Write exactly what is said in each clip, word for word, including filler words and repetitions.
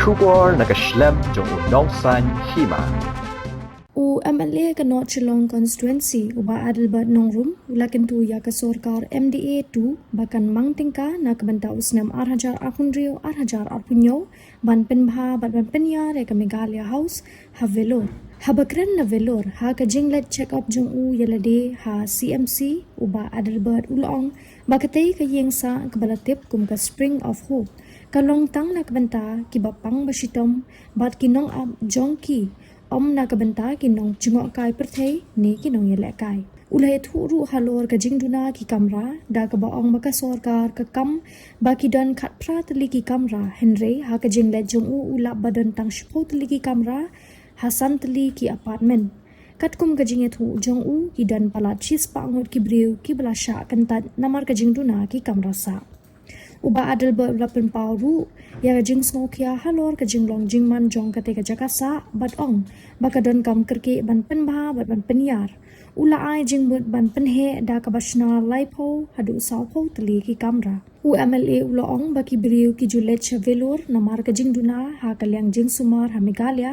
Khubor na ka shlem jong u Nongsaiñ Hima. U M L A ka North Shillong Constituency, u Bah Adelbert Nongrum, u la kyntu ïa ka sorkar M D A two ba kan mang tyngka na ka bynta u snem ar hajar arphew hynriew ar hajar arphew hynñiew ban pynbha bad ban pynïar ïa ka Meghalaya House ha Vellore. Haba kren na Vellore ha ka jingleit check up jong u ïa lade ha C M C, u Bah Adelbert u la ong ba katei ka ïing sah kaba la tip kum ka Spring of Hope ka long tang na ka bynta kiba pang ba shitom bad ki nongap jong ki, ym na ka bynta ki nongjngohkai pyrthei ne ki nongïalehkai. U la ïathuh ruh halor ka jingduna ki kamra da kaba ong ba ka sorkar ka kam ba ki don khatphra tylli ki kamra, hynrei ha ka jingleit jong u u lap ba don tang shiphew tylli ki kamra ha san tylli ki apartment. Katkum ka jingïathuh jong u, ki don palat shispah ngut ki briew kiba la shah kyntait namar ka jingduna ki kamra sah. U Bah Adelbert u la pynpaw ruh ïa ka jingsngewkhia halor ka jinglong jingman jong katei ka jaka sah bad ong ba ka donkam kyrkieh ban pynbha bad ban pynïar. U la ai jingmut ban pynheh da kaba shna laiphew haduh sawphew tylli ki kamra. U M L A u la ong ba ki briew ki ju leit sha Vellore namar ka jingduna ha ka liang jingsumar ha Meghalaya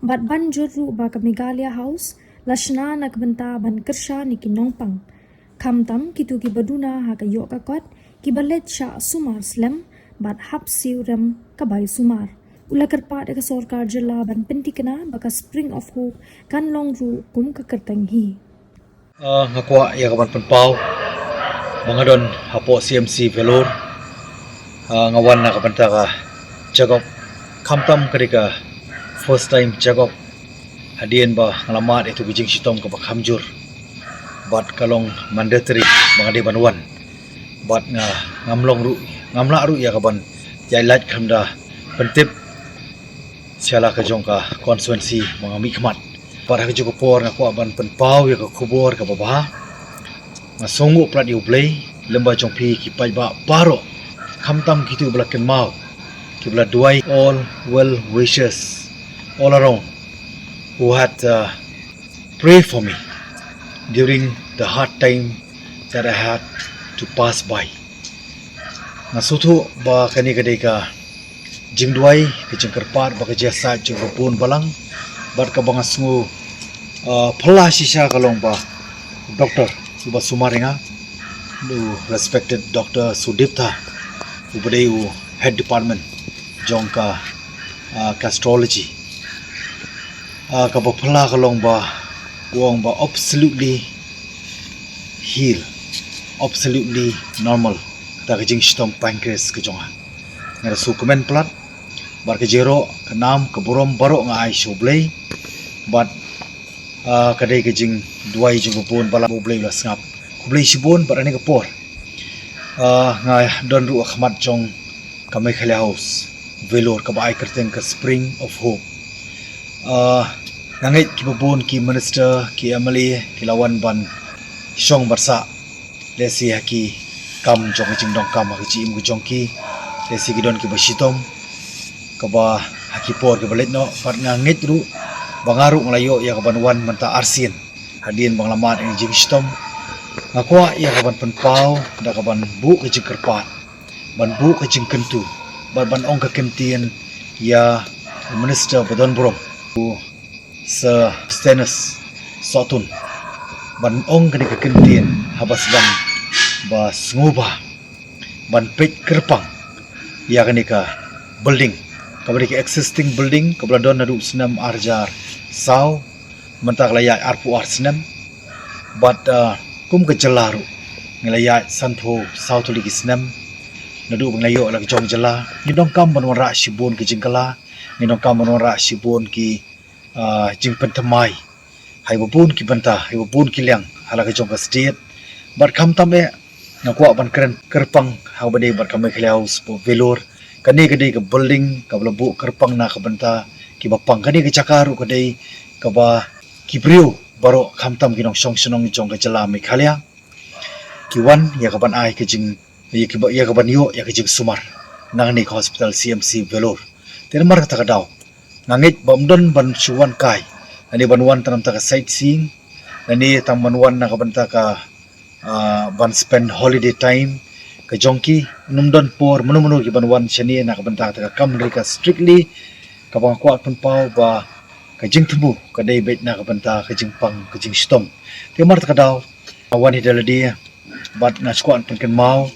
bad ban jur ruh ba ka Meghalaya House la shna na ka bynta ban kyrshan ïa ki nongpang, khamtam kito kiba duna ha ka ïoh ka kot, kiba leit shah sumar slem bad hap siew rem ka bai sumar. U la kyrpad ïa ka sorkar jylla ban pynthikna ba ka Spring of Hope kan long ruh kum ka kyrteng hi. Ah, nga kwah ïa ka ban pynpaw ba nga don hapoh C M C Vellore. Ah, nga wan na ka bynta ka check up, khamtam ka dei ka first time check up hadien ba nga la mad ïa tu ka jingshitom kaba kham jur bad ka long mandatory ba nga dei ban wan. Bad nga ngam long ruh, ngam lah ruh ïa ka ban ïaid lait khlem da pyntip sha la ka jong ka constituency ba nga mih khmat. Bad ha ka juh ka por nga kwah ban pynpaw ïa ka khubor kaba bha. Nga sngewnguh palat ïa U Blei lyngba jong phi ki paidbah baroh, khamtam kito ba la kynmaw, kiba la duwai, all well wishers all around who had, uh, pray for me during the hard time that I had to pass by. Nga sngewthuh ba kane ka dei ka jingduwai, ka jingkyrpad bad ka jingïasaid jong ka bun balang. Bad kaba nga sngew, uh, phylla shisha ka long ba doktor uba sumar ïa nga, u respected Doctor Sudipta, uba dei u head department jong ka, uh, gastrology. Ah, kaba phylla ka long ba u ong ba absolutely heal, absolutely normal kata ka jingshitom pancreas ka jong nga. Nga da sngewkmen palat bad ka jingïaroh, ka nam, ka burom baroh nga ai sha U Blei. Bad, ah, ka dei ka jingduwai jong ka bun balang, U Blei u la sngap. Khublei shibun bad ha kane ka por, ah, nga don ruh ha khmat jong ka Meghalaya House Vellore kaba ai kyrteng ka Spring of Hope. Ah, nga ngeit kiba bun ki minister, ki M L A ki la wan ban shong ban sah, lehse ha ki kam jong ka jingdonkam ha ka jingim ka jong ki, lehse ki don kiba shitom kaba ha ki por kiba leit noh. Bad nga ngeit ruh ba nga ruh nga la ïoh ïa ka ban wan mynta arsien hadien ba nga la mad ïa ka jingshitom. Nga kwah ïa ka ban pynpaw da ka ban buh ka jingkyrpad, ban buh ka jingkyntu bad ban ong ka ktien ïa u minister ba don burom, u Sir Sostenus Sohtun, ban ong kane ka ktien haba sdang ba sngewbha ban peit kyrpang ïa kane ka building, kaba dei ka existing building kaba la don naduh snem ar hajar saw, mynta ka la ïaid arphew ar snem. Bad, ah, kum ka jylla ruh ngi la ïaid sanphew saw tylli ki snem naduh ba ngi la ïoh la ka jong jylla. Ngi donkam ban wanrah shibun ki jingkylla, ngi donkam ban wanrah shibun ki, ah, jingpynthymmai ha kiba bun ki bynta, ha kiba bun ki liang ha la ka jong ka state. Bad khamtam eh nga kwah ban kren kyrpang ha kaba dei bad ka Meghalaya House Vellore. Kane ka dei ka building kaba la buh kyrpang na ka bynta kiba pang. Kane ka jaka ruh ka dei kaba ki briew baroh khamtam ki nongshong shnong jong ka jylla Meghalaya ki wan ïa ka ban ai ka jing, ïa ka ba, ïa ka ban ïoh ïa ka jingsumar na kane ka hospital C M C Vellore. Te namar kata ka daw nga ngeit ba ym don ban shu wan kai, lane ban wan tang na ka sightseeing, lane tang ban wan na ka bynta ka, ah, ban spend holiday time. ka jong ki, ym don por mano mano ki ban wan shane na ka bynta kata ka kam, hynrei ka strictly kaba nga kwah pynpaw ba ka jingthmu ka dei beit na ka bynta ka jingpang ka jingshitom. Te namar kata ka daw nga wan hi da lade bad nga shu kwah pynkynmaw,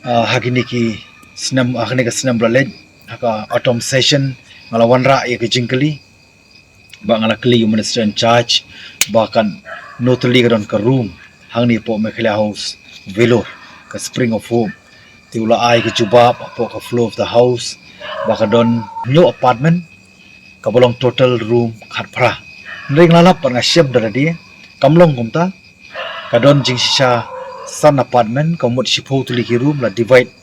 ah, ha kine ki snem, ha kane ka snem ba la leit, ha ka autumn session, nga la wanrah ïa ka jingkylli ba nga la kylli u minister in charge ba katno tylli ka don ka room hangne hapoh Meghalaya House, Vellore, ka Spring of Hope. Te u la ai ka jubab hapoh ka floor of the house ba ka don hynñiew apartment, kaba long total room khatphra. Hynrei nga la lap bad nga shem da lade, kam long kumta. Ka don jingshisha san apartment, ka mut shiphew tylli ki room, la divide,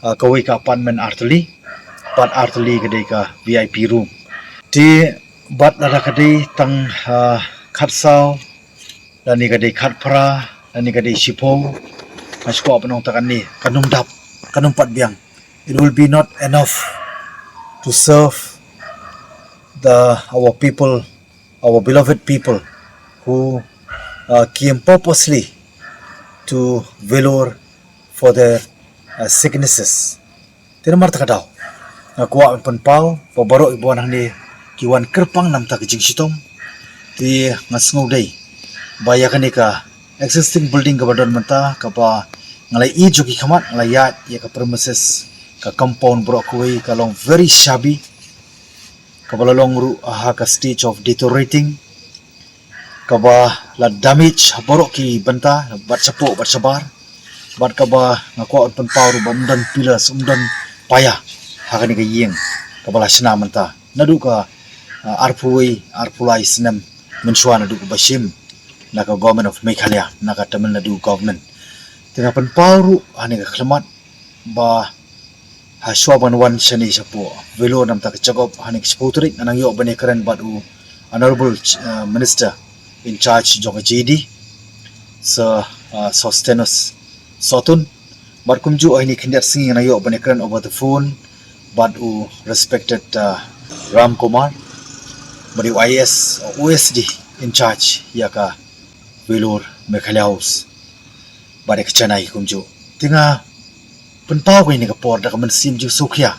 ah, kawei ka apartment ar tylli, bad ar tylli ka dei ka V I P room. Te bad lada ka dei tang, ah, khatsaw, lane ka dei khatphra, lane ka dei shiphew, nga shu kwah ban ong ta kane, kan ym dap, kan ym pat biang. It will be not enough to serve the, our people, our beloved people who, uh, came purposely to Vellore for their, uh, sicknesses. Te namar kata ka daw nga kwah ban pynpaw ba baroh kiba wan hangne ki wan kyrpang namar ka jingshitom. Te nga sngew dei ba ïa kane ka existing building kaba don mynta, kaba nga la ïohi jong ki khmat, nga la ïaid ïa ka premises, ka compound baroh kawei, ka long very shabby, kaba la long ruh ha ka stage of deteriorating, kaba la damage ha baroh ki bynta, bad shapoh bad shabar, bad kaba nga kwah ban pynpaw ruh ba ym don pillars, ym don paia ha kane ka ïing kaba la shna mynta. Naduh ka, ah, arphew wei, arphew lai snem mynshuwa naduh kaba shim na ka Government of Meghalaya, na ka Tamil Nadu government. Te nga pynpaw ruh hangne ka khyllipmat ba ha shuwa ban wan shane shapoh Vellore namar ka jaka, hangne ka shiphew tarik, nga nang ïoh ban ïakren bad u Honorable, uh, Minister in charge jong ka G E D, Sir, uh, Sosthenes Sohtun. Bad kumjuh hangne khyndiat sngi nga nang ïoh ban ïakren over the phone bad u respected, uh, Ram Kumar, bad u I A S, uh, O S D in charge ïa ka Vellore Meghalaya House, bad ïa ka Chennai kumjuh. Te nga pynpaw kane ka por da ka mynsiem jingsngewkhia.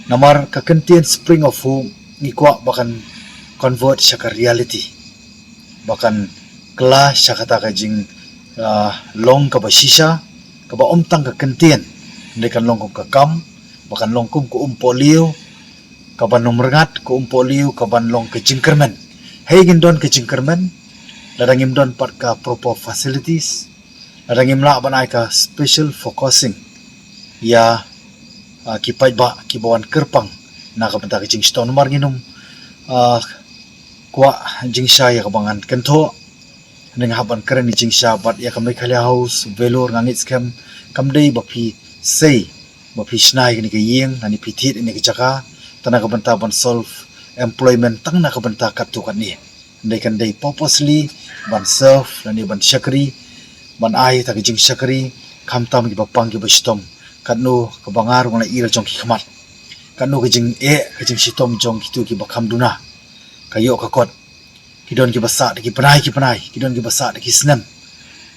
Namar ka kyntien Spring of Hope ngi kwah ba kan convert sha ka reality, ba kan kylla sha kata ka jing, ah, long kaba shisha, kaba ym tang ka kyntien, hynrei kan long kum ka kam, ba kan long kum ka umpohliew, kaban ym rngat, ka umpohliew kaban long ka jingkyrmen. Hei, ngin don ka jingkyrmen lada ngim don pat ka proper facilities, lada ngim lah ban ai ka special focusing ïa, ah, ki paidbah kiba wan kyrpang na ka bynta ka jingshitom. Namar ngin ym, ah, kwah jingshai ïa kaba ngan kynthoh, hynrei nga hap ban kren ïa ka jingshai bad ïa ka Meghalaya House Vellore, nga ngeit skhem kam dei ba phi sei ba phi shna ïa kane ka ïing, lane phi thied ïa kane ka jaka tang na ka bynta ban solve employment tang na ka bynta katto katne. Hynrei kan dei purposely ban serve lane ban shakri, ban ai ïa ka jingshakri khamtam kiba pang kiba shitom. Katno kaba nga ruh nga la ïohi jong ki khmat, katno ka jingeh ka jingshitom jong kito kiba kham duna ka ïoh ka kot. Ki don kiba sah da ki bnai ki bnai, ki don kiba sah da ki snem.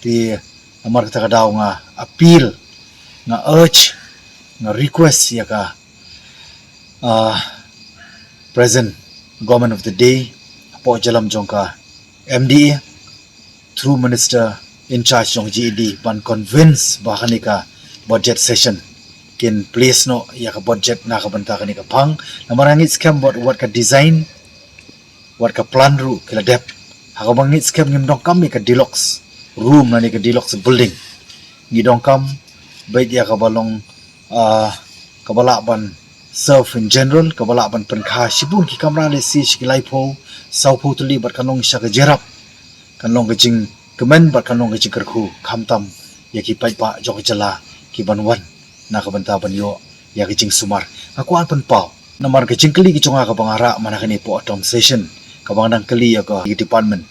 Te namar kata ka daw nga appeal, nga urge, nga request ïa ka, ah, present government of the day, hapoh jingïalam jong ka M D A, through minister in charge jong G E D, ban convince ba ha kane ka budget session kin place noh ïa ka budget na ka bynta kane ka phang. Namar nga ngeit skhem ba wat ka design, wat ka plan ruh ki la dep. Ha kaba ngeit skhem ngim donkam ïa ka deluxe room lane ka deluxe building. Ngi donkam beit ïa kaba long, ah, kaba lah ban serve in general, kaba lah ban pynkha shibun ki kamra, lehse sha ki laiphew, sawphew tylli, bad kan long sha ka jingïarap, kan long ka jingkmen bad kan long ka jingkyrkhu khamtam ïa ki paidbah jong ka jylla kiban wan na ka bynta ban ïoh ïa ka jingsumar. Nga kwah pynpaw namar ka jingkylli ka jong nga kaba nga rah mynta kane hapoh autumn session, kaba nga dang kylli ïa ka department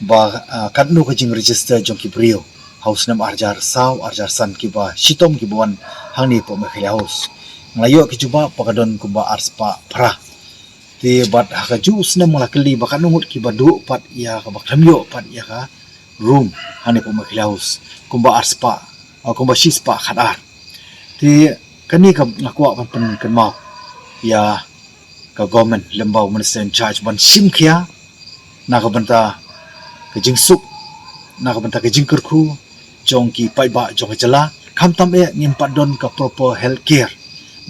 ba, ah, katno ka jingregister jong ki briew ha u snem ar hajar saw, ar hajar san, kiba shitom kiba wan hangne hapoh Meghalaya House. Nga la ïoh ka jubab ba ka don kumba arspah phra. Te bad ha kajuh u snem nga la kylli ba katno ngut kiba duh pat ïa kaba khlem ïoh pat ïa ka room hangne hapoh Meghalaya House, kumba arspah uh, kumba shispah khatar. Te kane ka nga kwah ban pynkynmaw ïa ka government lyngba u minister in charge ban shim khia na ka bynta ka jingsuk, na ka bynta ka jingkyrkhu jong ki paidbah jong ka jylla. Khamtam eh ngim pat don ka proper health care,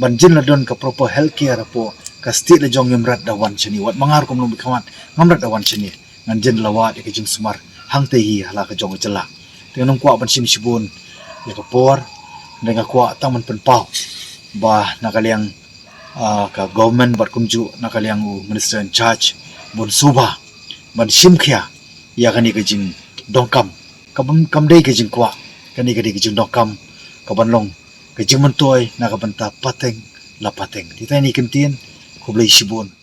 ban jin la don ka proper health care hapoh ka state la jong ngim rat da wan shane, wat ma nga ruh kum u nongmihkhmat ngam rat da wan shane. Ngan jin la wad ïa ka jingsumar hangtei hi ha la ka jong ka jylla. Te nga kwah ban shim shibun ïa ka por, te nga kwah tang ban pynpaw ba na ka liang, uh, ka government bad kumjuh na ka liang u minister in charge bun suba ban shim khia ïa kane ka jingdonkam. Ka bym kam dei ka jingkwah, kane ka dei ka jingdonkam ka ban long ka jingmyntoi na ka bynta pateng la pateng. Te tang kine ki kyntien, khublei shibun.